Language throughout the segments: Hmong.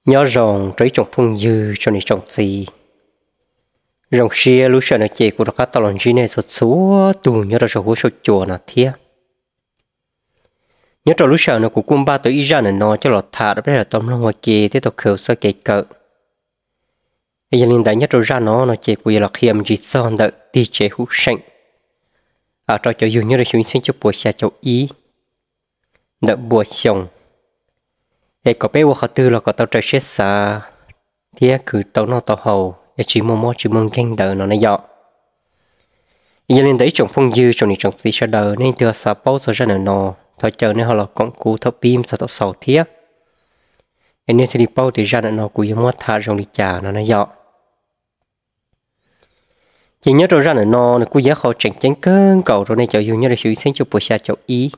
Nyob zoo rau ib tsoom phooj ywg tsoom niam tsoom txiv. Zoo siab lub sij hawm no ces kuv rov qab tau los ntsib nej txhua txhua tus nyob rau saum huab saum cua no thiab. Nyob rau lub sij hawm no kuv kuj npaj tau ib zaj ntawm no coj los tham rau peb sawv daws tau mloog ua ke thiab tau khaws txoj kev kawm. Yog li ntawd nyob rau zaj no no ces kuv yuav los qhia me ntsis txog ntawm tig tsev hum seem rau cov yug nyob rau xyoo ib txhiab cuaj puas xya caum ib ntawm npua xyoo, es kom peb ua qhov twg los kom tau raws siab xav thiab khwv tau noj tau haus es tsis muaj mob tsis muaj nkeeg ntawd no na yom. Yog li ntawd ib tsoom phooj ywg tsoom niam tsoom txiv sawv daws, nej leej twg ho xav paub txog zaj ntawm no, thov caw nej ho los koom kuv thaum pib mus txog thaum xaus thiab, es nej thiaj li paub tias zaj ntawm no kuv yuav muab tham zoo li cas no na yom. Ces nyob rau zaj ntawm no nws kuj yog qhov tseem ceeb kawg nkaus rau nej cov yug nyob rau xyoo ib txhiab cuaj puas xya caum ib.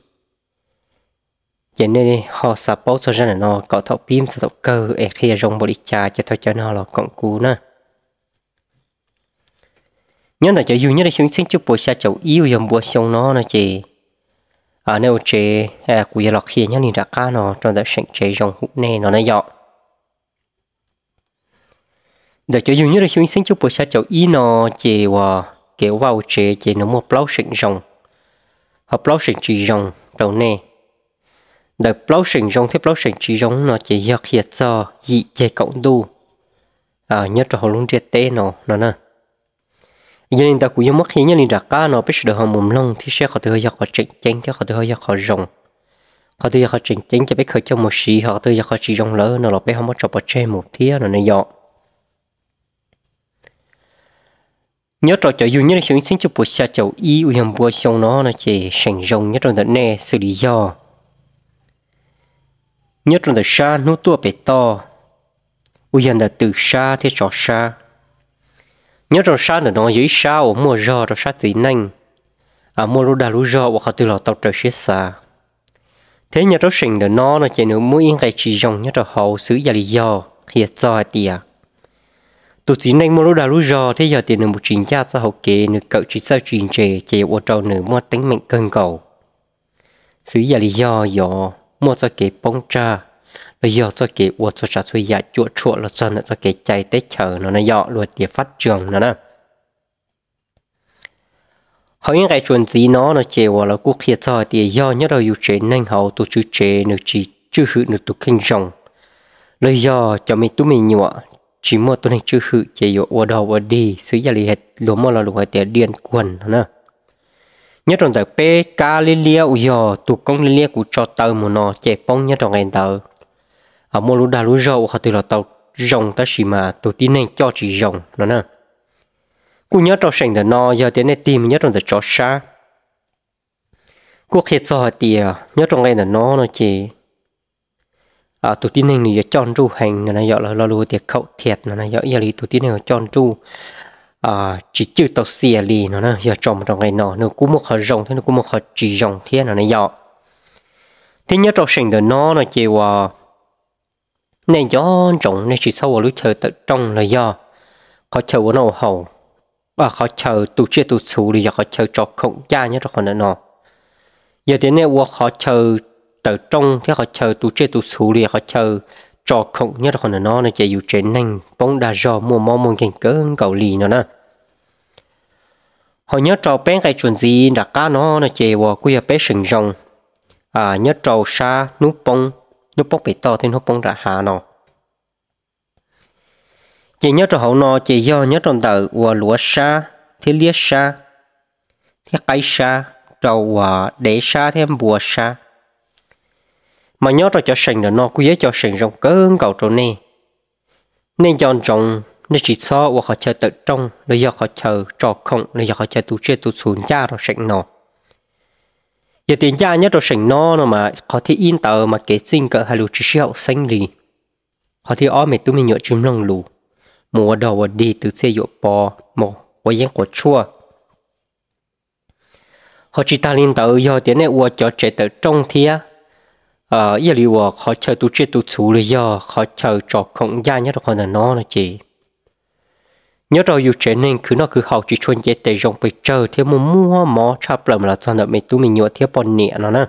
Ces nej ho xav paub txog zaj ntawm no kom thaum pib mus txog thaum kawg es qhia zoo npaum li cas ces thov caw nej ho los koom kuv na. Nyob ntawm cov yug nyob rau xyoo ib txhiab cuaj puas xya caum ib uas yog npua xyoo no no ces nej ua tsev, kuv yuav los qhia nyob li nram qab no rau ntawm seem tsev zoo hum nej no na yom. Ntawm cov yug nyob rau xyoo ib txhiab cuaj puas xya caum ib no ces uas kev ua vaj ua tsev ces nws muaj plaub seem zoo, ho plaub seem tsis zoo rau nej. Ntawm plaub seem zoo thiab plaub seem tsis zoo no ces yog qhia txog yim ceg kaum ntuj nyob rau hauv lub ntiaj teb no no na. Yog li ntawd kuv yuav muab qhia nyob li nram qab no peb sawv daws ho mus mloog thiab seb qhov twg ho yog qhov tseem ceeb thiab qhov twg ho yog qhov zoo. Qhov twg yog qhov tseem ceeb ces peb khaws coj mus siv, ho qhov twg yog qhov tsis zoo lawm no los peb ho muab tso pov tseg mus thiab no ne yom. Nyob rau cov yug nyob rau xyoo ib txhiab cuaj puas xya caum ib uas yog npua xyoo no no ces seem zoo nyob rau ntawm nej xws li yog nyob rau ntawm sab hnub tuaj pem toj uas yog ntawm twm sab thiab tsov sab. Nyob rau sab ntawm no yog ib sab uas muaj zog rau sab txiv neej, muaj lub dag lub zog ua qhov twg los tau raws siab xav. Thiab nyob rau seem ntawm no no ces nws muaj ib nqe tsis zoo nyob rau hauv xws ib yam li yog qhia txog hais tias tus txiv neej muaj lub dag lub zog thiab yog tias nws mus tsis ncaj txoj hauv kev, nws kawm tsis txawj tsis ntse ces yuav ua rau nws muaj teeb meem kawg nkaus. Xws ib yam li yog yuav muaj txoj kev poob tsag los yog txoj kev ua txhua tsav txhua yam cuam tshuam los txog ntawm txoj kev cai teb chaws no na yom, luag tias fab tsoos no na. Ho ib nqe tsuas ntxiv no no ces uas lawv kuj qhia txog hais tias yog nyob rau yus tsev neeg hauv tus tswv tsev nws tsis tswj hwm nws tus kheej zoo, los yog cov me tub me nyuam tsis muaj tus neeg tswj hwm ces yuav ua dog ua dig xws ib yam li luag muaj lo lus hais tias diaj kuag no na. Nyob rau ntawm peb kab liab liab uas yog tus koob liab liab kuv tso taw mus no ces poob nyob rau nqe ntawd. Muaj lub dag lub zog ua qhov twg los tau zoo tab sis mas tus tib neeg coj tsis zoo no na. Kuj nyob rau seem ntawm no yog tias nej tig mus nyob rau ntawm tsov sab, kuj qhia txog hais tias nyob rau nqe ntawm no no ces tus tib neeg nws yuav coj nruj heev no na yom, lawv lo lus tias khaum thiaj no na yom, ib yam li tus tib neeg uas coj nruj tsis cwj tau xia li no na. Yog tso mus rau nqe no nws kuj muaj qhov zoo thiab nws kuj muaj qhov tsis zoo thiab no na yom. Thiab nyob rau seem ntawm no no ces uas nej nco ntsoov nej tsis txhob ua lub chaw tawm rooj los yog qhov chaw ua noj ua haus, qhov chaw tu tsiaj tu txhu los yog qhov chaw tso khoom ncaj nyob rau qhov ntawm no. Yog tias nej ua qhov chaw tawm rooj thiab qhov chaw tu tsiaj tu txhu los yog qhov chaw tso khoom nyob rau qhov ntawm no no ces yus tsev neeg poob dag zog muaj mob muaj nkeeg kawg nkaus li no na. Ho nyob rau peb nqe tsuas ntxiv nram qab no no ces uas kuj yog peb seem zoo nyob rau sab hnub poob, hnub poob pem toj thiab hnub poob nram hav no. Ces nyob rau hauv no ces yog nyob rau ntawm uas luav sab thiab liab sab thiab qaib sab, rau uas dev sab thiab npua sab. Mas nyob rau cov seem ntawm no kuj yog cov seem zoo kawg nkaus rau nej. Nej nco ntsoov nej tsis txhob ua qhov chaw tawm rooj los yog qhov chaw tso khoom los yog qhov chaw tu tsiaj tu txhu ncaj rau seem no. Yog tias ncaj nyob rau seem no no mas qhov thib ib ntawd mas kev txij nkawm hais lus tsis sib haum xeeb li. Qhov thib ob me tub me nyuam tsis mloog lus, mus ua dog ua dig twv txiaj yuam pov, mus quav yeeb quav tshuaj. Ho tsis tag li ntawd yog tias nej ua cov tsev tawm rooj thiab ib yam li uas qhov chaw tu tsiaj tu txhu los yog qhov chaw tso khoom ncaj nyob rau qhov ntawm no no ces nyob rau yus tsev neeg khwv noj khwv haus tsis tshua nce tes zoo pes tsawg thiab muaj muaj mob tshaj plaws mas los txog ntawm me tub me nyuam thiab poj niam no na.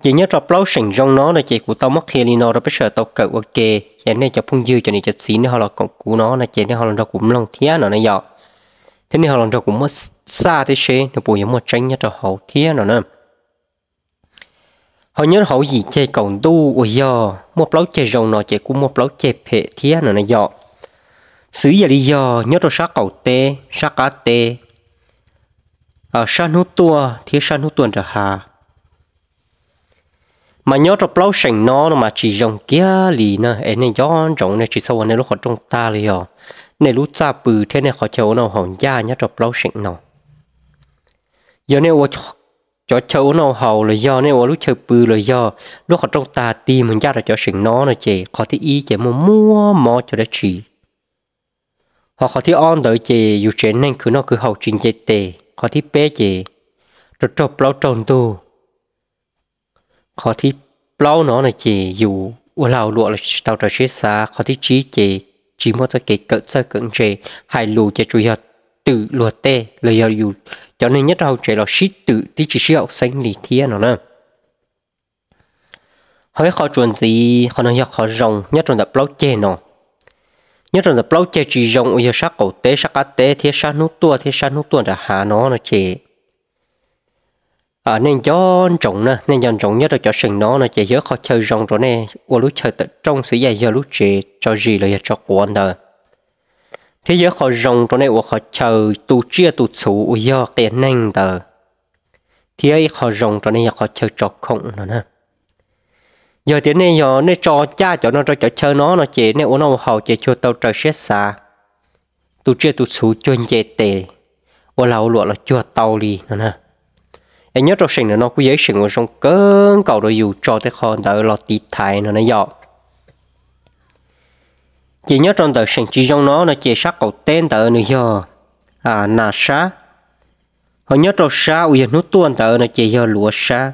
Ces nyob rau plaub seem zoo no no ces kuv tau muab qhia li no rau peb sawv daws tau kawm ua ke, ces nej cov phooj ywg cov niam cov txiv nej ho los koom kuv no no ces nej ho los nrog kuv mloog thiab no na yom, thiab nej ho los nrog kuv muab xaj thiab seb nws puas yuav muaj tseeb nyob rau hauv thiab no na. Ho nyob hauv yim ceg kaum ntuj uas yog muaj plaub ceg zoo no ces kuj muaj plaub ceg phem thiab no na yom. Xws ib yam li yog nyob rau sab qaum teb, sab qab teb, sab hnub tuaj thiab sab hnub tuaj nram hav. Mas nyob rau plaub seem no no mas tsis zoo kiag li na, es nej nco ntsoov nej tsis txhob ua nej lub qhov rooj tag los yog nej lub txaj pw thiab nej qhov chaw ua noj haus ncaj nyob rau plaub seem no. Yog nej ua cov chaw ua noj haus los yog nej ua lub chaw pw los yog lub qhov rooj tag tig mus ncaj rau cov seem no no ces qhov thib ib ces muaj muaj mob cov dab tsi. Ho qhov thib ob ntawd ces yus tsev neeg khwv noj khwv haus tsis nce tes. Qhov thib peb ces raug raug plaub raug ntug. Qhov thib plaub no no ces yus ua lag ua luam los tsis tau raws siab xav. Qhov thib tsib ces tsis muaj txoj kev kawm txawj kawm ntse, hais lus ces tsuas yog twm luag tej los yog yus cov neeg nyob rau hauv tsev los sib twm tib tsis sib haum xeeb li thiab no na. Ho ib qho tsuas ntxiv, qhov no yog qhov zoo nyob rau ntawm plaub ceg no. Nyob rau ntawm plaub ceg tsis zoo uas yog sab qaum teb, sab qab teb thiab sab hnub tuaj thiab sab hnub tuaj nram hav no no ces nej nco ntsoov na, nej nco ntsoov nyob rau cov seem no no ces yog ib qho chaw zoo rau nej ua lub chaw tawm rooj xws yam yog lub tsev tso zis los yog tso quav ntawd. Thiab yog ib qho zoo rau nej ua qhov chaw tu tsiaj tu txhuv uas yog qias neeg ntawd. Thiab ib qho zoo rau nej yog qhov chaw tso khoom no na. Yog tias nej yog nej tso ncaj cov no rau cov chaw no no ces nej ua noj ua haus ces cuag tau raws siab xav, tu tsiaj tu txhuv cuag nce tes, ua lag ua luam los cuag tau li no na. Es nyob rau seem ntawm no kuj yog ib seem uas zoo kawg nkaus rau yus tso tej qho ntawd los tiv thaiv no na yom. Ces nyob rau ntawm seem tsis zoo no no ces sab qaum teb ntawd nws yog nas sab. Ho nyob rau sab uas yog hnub tuaj ntawd no ces yog luav sab.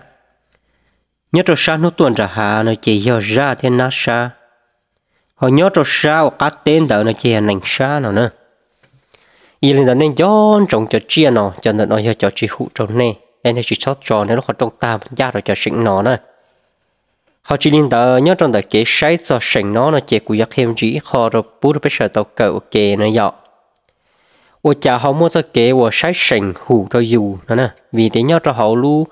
Nyob rau sab hnub tuaj nram hav no ces yog zaj thiab nab sab. Ho nyob rau sab uas qab teb ntawd no ces yog nees sab no na. Yog li ntawd nej nco ntsoov cov tsiaj no, cov ntawm no yog cov tsis hum rau nej, es nej tsis txhob tso nej lub qhov rooj tag ncaj rau cov seem no na. Ho tsis li ntawd nyob rau ntawm kev saib txog seem no no ces kuv yuav qhia me ntsis ib qho rau pub rau peb sawv daws tau kawm ua ke no yom. Ua cas ho muaj txoj kev uas saib seem hum rau yus no na, vim tias nyob rau hauv lub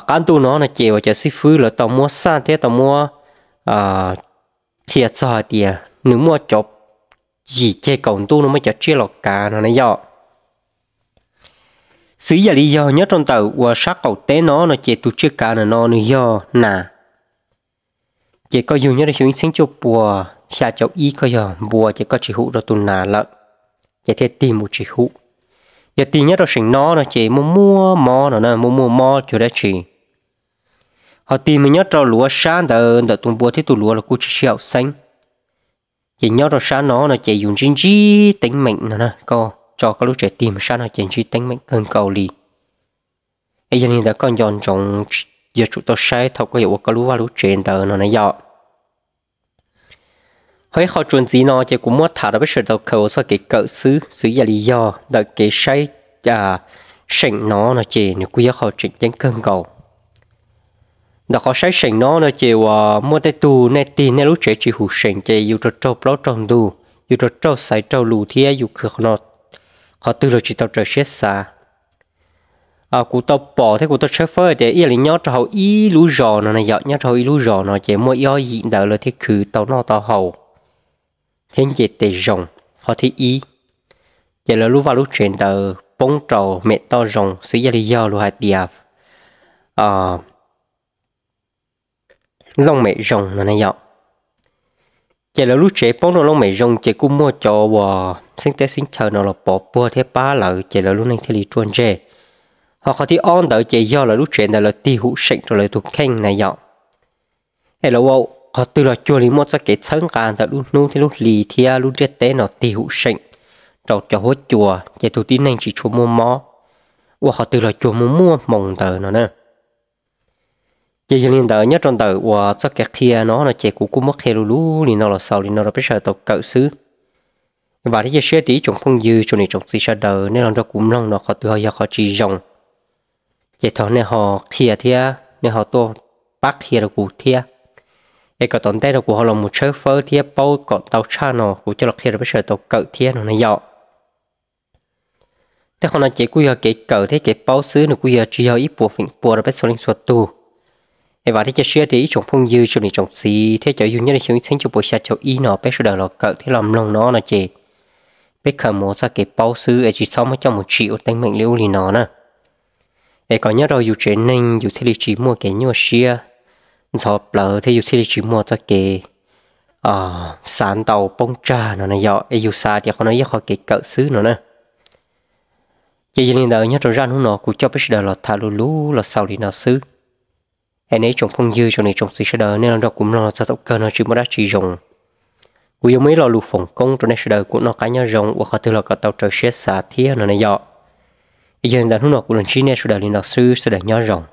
qab ntuj no no ces uas cov xib fwb lawv tau muab xaj thiab tau muab qhia txog hais tias nws muaj cov yim ceg kaum ntuj no muaj cov tsiaj los kav no na yom. Xws ib yam li yog nyob rau ntawm uas sab qaum teb no no ces tus tsiaj kav ntawm no nws yog nas. Ces koj yug nyob rau xyoo ib txhiab cuaj puas xya caum ib koj yog npua ces koj tsis hum rau tus nas lawm, ces thiaj tig mus tsis hum. Yog tig nyob rau seem no no ces muaj muaj mob no na, muaj muaj mob cuag dab tsi. Ho tig mus nyob rau luav sab ntawd ntawm tus npua thiab tus luav los kuj tsis sib haum xeeb. Ces nyob rau sab no no ces yus ntsib ntsib teeb meem no na, koj tso koj lub tsev tig mus sab no ces ntsib teeb meem kawg nkaus li. Es yog li ntawd koj nco ntsoov yuav tsum tau saib thaum koj yuav ua koj lub vaj lub tsev ntawd no na yom. Ho ib qho tsuas ntxiv no ces kuv muab tham rau peb sawv daws tau khaws ua txoj kev kawm xwb, xws ib yam li yog ntawm kev saib seem no no ces nws kuj yog qhov tseem ceeb kawg nkaus. Ntawm qhov saib seem no no ces uas muaj tej tug nej tig nej lub tsev tsis hum seem ces yus raug raug plaub raug ntug, yus raug raug xaiv raug lus thiab yus khwv qhov twg los tsis tau raws siab xav. Kuv tau pom thiab kuv tau tshawb fawb hais tias ib yam li nyob rau hauv ib lub zos no na yom, nyob rau hauv ib lub zos no ces muaj ib ob yim ntawd lawv thiaj khwv tau noj tau haus thiab nce tes zoo. Qhov thib ib, ces lawv lub vaj lub tsev ntawd poob rau mem toj zoo, xws ib yam li yog luag hais tias looj mem zoo no na yom. Ces lawv lub tsev poob rau looj mem zoo ces kuj muaj cov uas xeeb teb xeeb chaw no los pov puag thiab pab lawv ces lawv lub neej thiaj li ruaj ntseg. Ho qhov thib ob ntawd ces yog lawv lub tsev ntawd lawv tig hum seem rau lawv tus kheej na yom. Es lawv ua qhov twg los cuag li muaj txoj kev txhawb nqa ntawm lub hnub thiab lub hli thiab lub ntiaj teb no tig hum seem rau cov huab cua ces tus tib neeg tsis tshua muaj mob, ua qhov twg los cuag muaj muaj hmoo ntawd no na. Ces yog li ntawd nyob rau ntawm uas txoj kev qhia no no ces kuv kuj muab qhia lus lub li no los xaus li no rau peb sawv daws tau kawm xwb. Vam thiab cia siab tias ib tsoom phooj ywg tsoom niam tsoom txiv sawv daws nej los nrog kuv mloog no qhov twg ho yog qhov tsis zoo ces thov nej ho qhia thiab nej ho tuaj pab qhia rau kuv thiab, es kom tom ntej no kuv ho los mus tshawb fawb thiab paub kom ntau tshaj no kuv coj los qhia rau peb sawv daws tau kawm thiab no na yom. Tej qhov no ces kuj yog kev kawm thiab kev paub xwb, nws kuj yog tsis yog ib puas feem pua rau peb txhua leej txhua tus. Es vam thiab cia siab tias ib tsoom phooj ywg tsoom niam tsoom txiv thiab cov yug nyob rau xyoo ib txhiab cuaj puas xya caum ib no peb sawv daws los kawm thiab los mloog no no ces peb khaws mus ua txoj kev paub xwb es tsis txhob muab coj mus tsim ua teeb meem li ub li no na. Es kom nyob rau yus tsev neeg yus thiaj li tsis muaj kev nyuaj siab ntxhov plawv thiab yus thiaj li tsis muaj txoj kev xav ntau poob tsag no na yom, es yus xav tias qhov no yog qhov kev kawm xwb no na. Ces yog li ntawd nyob rau zaj hnub no kuv coj peb sawv daws los tham lus lus los xaus li no xwb. Es nej ib tsoom phooj ywg tsoom niam tsoom txiv sawv daws nej los nrog kuv mloog los txog thaum kawg no tsis muaj dab tsi zoo, kuv yuav muaj ib lo lus foom koob rau nej sawv daws kom noj qab nyob zoo ua qhov twg los kom tau raws siab xav thiab no na yom. Es yog li ntawd hnub no kuv los ntsib nej sawv daws li no xwb, sawv daws nyob zoo.